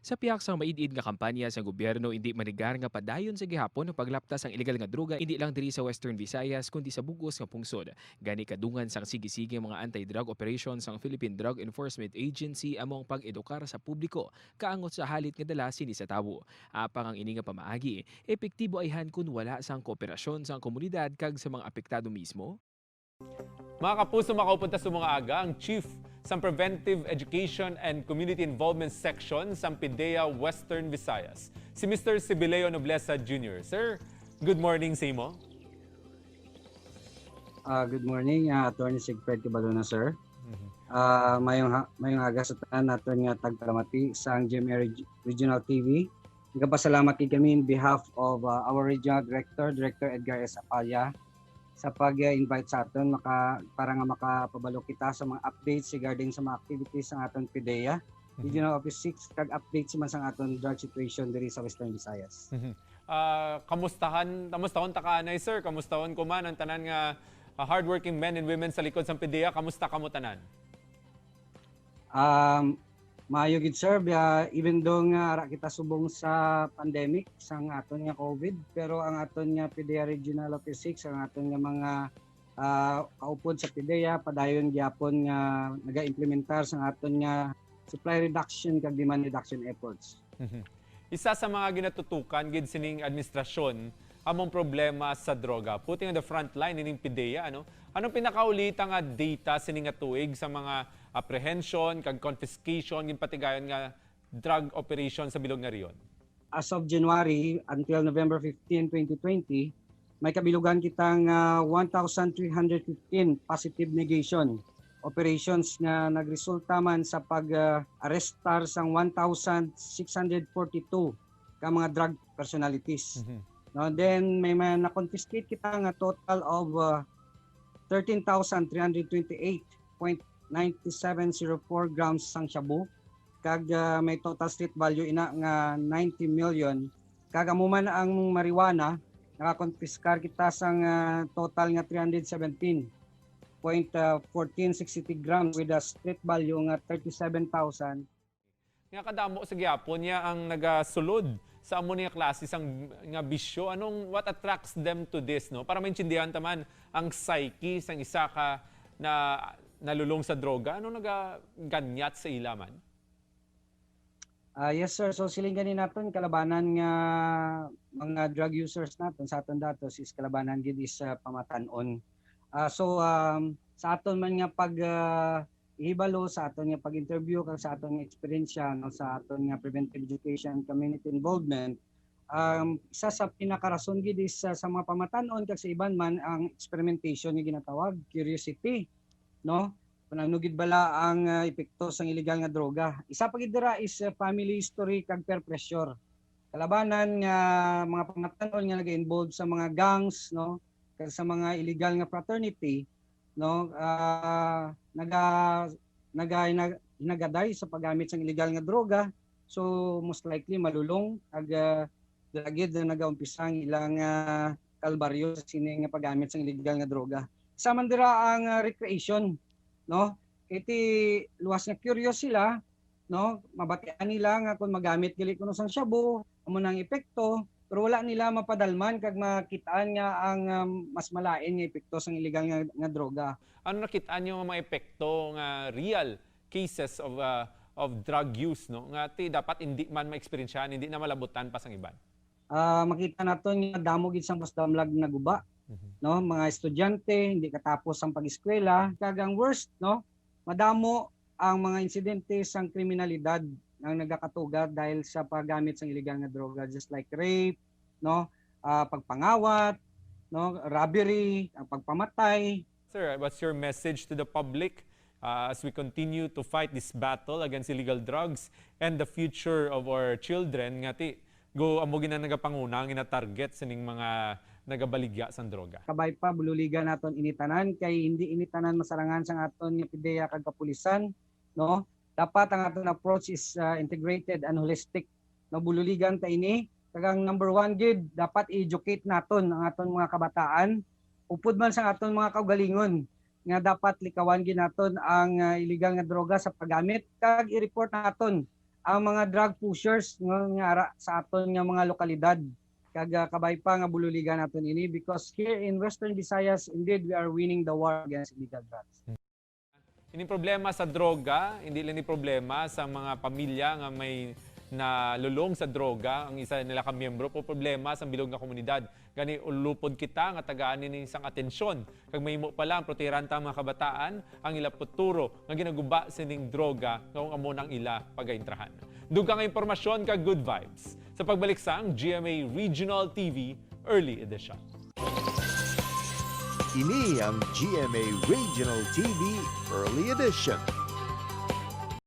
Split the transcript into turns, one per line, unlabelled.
Sa piyak sang maid-id nga kampanya sa gobyerno, hindi manigar nga padayon sa gihapon ang paglaptas ang ilegal nga droga, hindi lang diri sa Western Visayas kundi sa bugos nga pungsod. Gani kadungan sang sige-sige mga anti-drug operations ang Philippine Drug Enforcement Agency amo ang pag-edukar sa publiko kaangot sa halit nga dala sini sa tawo. Apang ang ini nga pamaagi, epektibo ayhan kun wala sang kooperasyon sa komunidad kag sa mga apektado mismo.
Mga kapuso, makaupod ta sa mga aga ang Chief sa Preventive Education and Community Involvement Section sa PDEA Western Visayas, si Mr. Sibileo Nobleza Jr. Sir, good morning sa imo.
Good morning, Attorney Sigfred Cabalona, sir. Mayong aga sa tanan naton nga tagpalamati sa ang GMA Regional TV. Nagapasalamat gid kami in behalf of our Regional Director, Director Edgar S. Apaya, sa pag-invite sa aton para nga makapabalo kita sa mga updates regarding sa mga activities sa aton PDEA Regional Office 6 kag updates man sa aton drug situation diri sa Western Visayas.
Kamustahan, kamustahon ta ka anay, sir? Kamustahon ko man ang tanan nga hardworking men and women sa likod sa PDEA. Kamusta kamo tanan?
Maayo gid, sir, biya, even though nga ara kita subong sa pandemic sang aton nga COVID, pero ang aton nga PDEA Regional Office 6, ang aton nga mga kaupod sa PDEA, padayon gyapon nga naga-implementar sang aton nga supply reduction kag demand reduction efforts.
Isa sa mga ginatutukan gid sining administrasyon among problema sa droga. Putting on the front line ining PDEA, ano? Anong pinakaulita nga data sining nga tuig sa mga apprehension kag confiscation ginpatigayon nga drug operation sa bilog nga rehiyon?
As of January until November 15, 2020, may kabilugan kitang 1,315 positive negation operations nga nagresulta man sa pag-arestar sang 1,642 ka mga drug personalities. No, then may mga na-confiscate kita nga total of 13,328.9704 grams sang shabu kag may total street value ina nga 90 million. Kag amo man ang marijuana, nakakonfiskar kita sang total nga 317.1463 grams with a street value nga 37,000.
Nga kadamo sa gyapon niya ang nagasulod sa amo niya klase sang nga bisyo. Anong what attracts them to this, no? Para maintindihan taman ang psyche sang isa ka na nalulong sa droga, anong nagaganyat sa ila man?
Ah, yes, sir. So siling gani naton kalabanan nga mga drug users naton sa aton datos is kalabanan gid is pamatan-on. So sa aton man nga pag ihibalo, sa aton nga pag-interview kag sa aton nga eksperyensya, no, sa aton nga preventive education, community involvement, isa sa pinakarason gid is sa mga pamatan-on kag sa iban man ang experimentation nga ginatawag curiosity, no, kung ano gid bala ang epekto sang illegal nga droga. Isa pa gid dira is family history kag peer pressure. Kalabanan nga mga pamatan-on nga naga-involve sa mga gangs, no, kag sa mga illegal nga fraternity, no, naga naga nagaday sa paggamit sang illegal nga droga. So most likely malulong kag dira gid na nagaumpisa ang ilang kalbaryo sa sini nga paggamit sang illegal nga droga. Isa man dira ang recreation, no, kay luwas nga curious sila, no, mabatian nila nga kung magamit gali kuno sang shabu, amo nang epekto, pero wala nila mapadalman kag makitaan nga ang mas malain nga epekto sang illegal nga droga.
Ano nakita niyo nga mga epekto nga real cases of drug use, no, nga ti dapat hindi man ma-experiensyahan, hindi na malabutan pa sang iban?
Makita naton nga damo gid sang pasdamlag na guba, no, mga estudyante hindi katapos ang pag-eskwela, kag ang worst, no, madamo ang mga insidente sang kriminalidad ang nagakatugad dahil sa paggamit sang illegal nga droga, just like rape, no, pagpangawat, no, robbery, ang pagpamatay.
Sir, what's your message to the public as we continue to fight this battle against illegal drugs and the future of our children nga ti go amo gina nagapanguna ang ina-target sining mga nagabaligya sang droga?
Kabay pa bululigan naton ini tanan kay hindi ini tanan masarangan sang aton nga PDEA kag kapulisan, no. Dapat ang aton approach is integrated and holistic, no. Bululigan ta ini kag ang number one gid, dapat i-educate naton ang aton mga kabataan upod man sa aton mga kaugalingon nga dapat likawan gid naton ang illegal nga droga sa paggamit kag i-report naton Ang mga drug pushers nga ara sa aton nga mga lokalidad kag kabay pa nga bululigan naton ini because here in Western Visayas, indeed we are winning the war against illegal drugs.
Ini problema sa droga, hindi lang ni problema sa mga pamilya nga may nalulong sa droga ang isa nila ka miyembro po, problema sa bilog nga komunidad. Gani ulupod kita nga tagaan ni isang atensyon kag mahimo pa lang proteran ta ang mga kabataan, ang ila futuro nga ginaguba sining droga nga kung amo nang ila pagaintrahan. Dugang nga impormasyon kag good vibes sa pagbalik sa ang GMA Regional TV Early Edition.
Ini ang GMA Regional TV Early Edition.